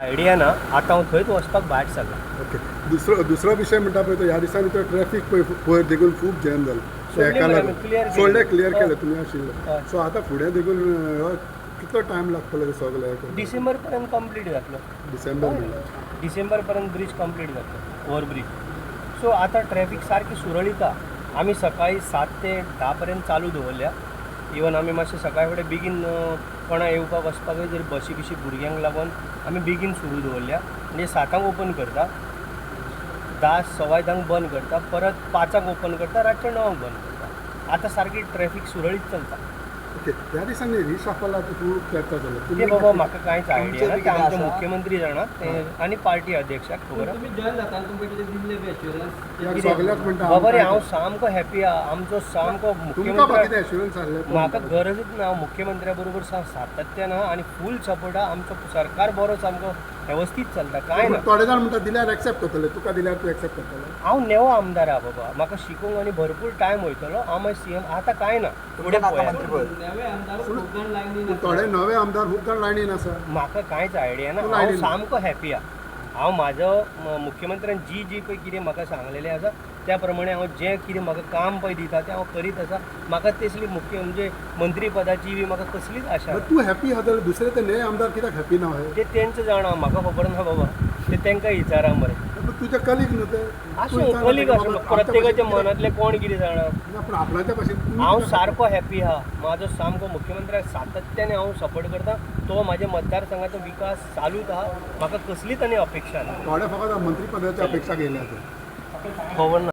Idea ना. आतां हांव थंयच वचपाक भायर सरलां. ओके, दुसरो दुसरो विशय म्हणटा पळय तो, ह्या दिसांनी तो ट्रॅफिक पळय पयर देखून खूब जॅम जालें. सोडलें हेका मरे लागून. आमी, clear केलें. सोडलें, क्लियर हय. केलें, तुमी आशिल्ले. हय. सो आतां फुडें देखून कितलो टायम लागतलो हें सगळें हें करपाक? डिसेंबर पर्यंत कंप्लीट जातलो. डिसेंबर म्हणल्यार? डिसेंबर पर्यंत ब्रीज कंप्लीट जातलो, ओवर ब्रीज. सो आतां ट्रॅफिक सारकी सुरळीत आहा. आमी सकाळी 7 ते 10 पर्यंत चालू दवरल्या. इवन आमी मातशें सकाळी फुडें बेगीन कोणा येवपाक वचपाकय जर बशी बिशी भुरग्यांक लागून आमी बेगीन सुरू दवरल्या. म्हणजे 7 ओपन करता, 10 10:15 बंद करता, परत 5 ओपन करता, रातच्या 9 बंद करता. आतां सारकी ट्रॅफिक सुरळीत चलता. ओके, ह्या दिसांनी रिशाफलाची खूब चर्चा जाल्या. ते बाबा, म्हाका कांयच आयडिया ना. ते कितें आमचे आसा? मुख्यमंत्री जाणात ते आनी पार्टी अध्यक्षाक खबर आहा. तुम्ही जॉईन जाता आनी तुमकां कितें दिल्लें बी एश्युरन्स? कितें? सगल्याक म्हणटा. बाबा रे, हांव सामको हॅपी आहा. आमचो सामको तुमकां बा मुख्यमंत्री कितें एश्युरन्स आसलें? म्हाका गरजच ना. हांव मुख्यमंत्र्या बरोबर सातत्यान आहा आनी फूल सपोर्ट आहा. आमचो सरकार बरो, सामको वेवस्थीत चलता, कांय ना. थोडे जाण म्हणटा दिल्यार एक्सेप्ट करतले. तुका दिल्यार तूं एक्सेप्ट करतलो? हांव नेवो आमदार आहा बाबा, म्हाका शिकूंक आनी भरपूर टायम वयतलो. हांव मागीर सीएम. आतां कांय ना, फुडें पळोवया. नवे आमदार खूब जाण लायनीन पूण थोडे नवे आमदार खूब जाण लायनीन आसा. म्हाका कांयच आयडिया ना. तूं हांव लायनीन. सामको हॅपी आहा. हांव म्हाजो मुख्यमंत्र्यान जी जी पळय कितें म्हाका सांगलेलें आसा, त्या प्रमाणे हांव जें कितें म्हाका काम पळय दिता तें हांव करीत आसा. म्हाका तसली मुख्य म्हणजे मंत्रीपदाची बी म्हाका कसलीच आशा ना. बट तूं हॅपी आहा जाल्यार दुसरे ते नवे आमदार कित्याक हॅपी ना हे? ते तेंच जाणा, म्हाका खबर ना बाबा. ते तांकां विचारा मरे. पूण तुजे कलीग न्हू ते. तूं आसूं, विचारना कलीग तांकां आसूं, बाबा, आमच्या प्रत्येकाच्या भाशेन कित्याक- मनांतलें कोण कितें जाणा. ना, पूण आपणाच्या भाशेन तुमी हांव कित्याक- सारको हॅपी आहा. म्हाजो सामको मुख्यमंत्र्याक सातत्याने हांव सपोर्ट करता. तो म्हाज्या मतदारसंघाचो विकास चालूच आहा. म्हाका कसलीच आनी अपेक्षा ना. थोडे फकत मंत्रीपदाची अपेक्षा घेयल्या ते. खबर ना.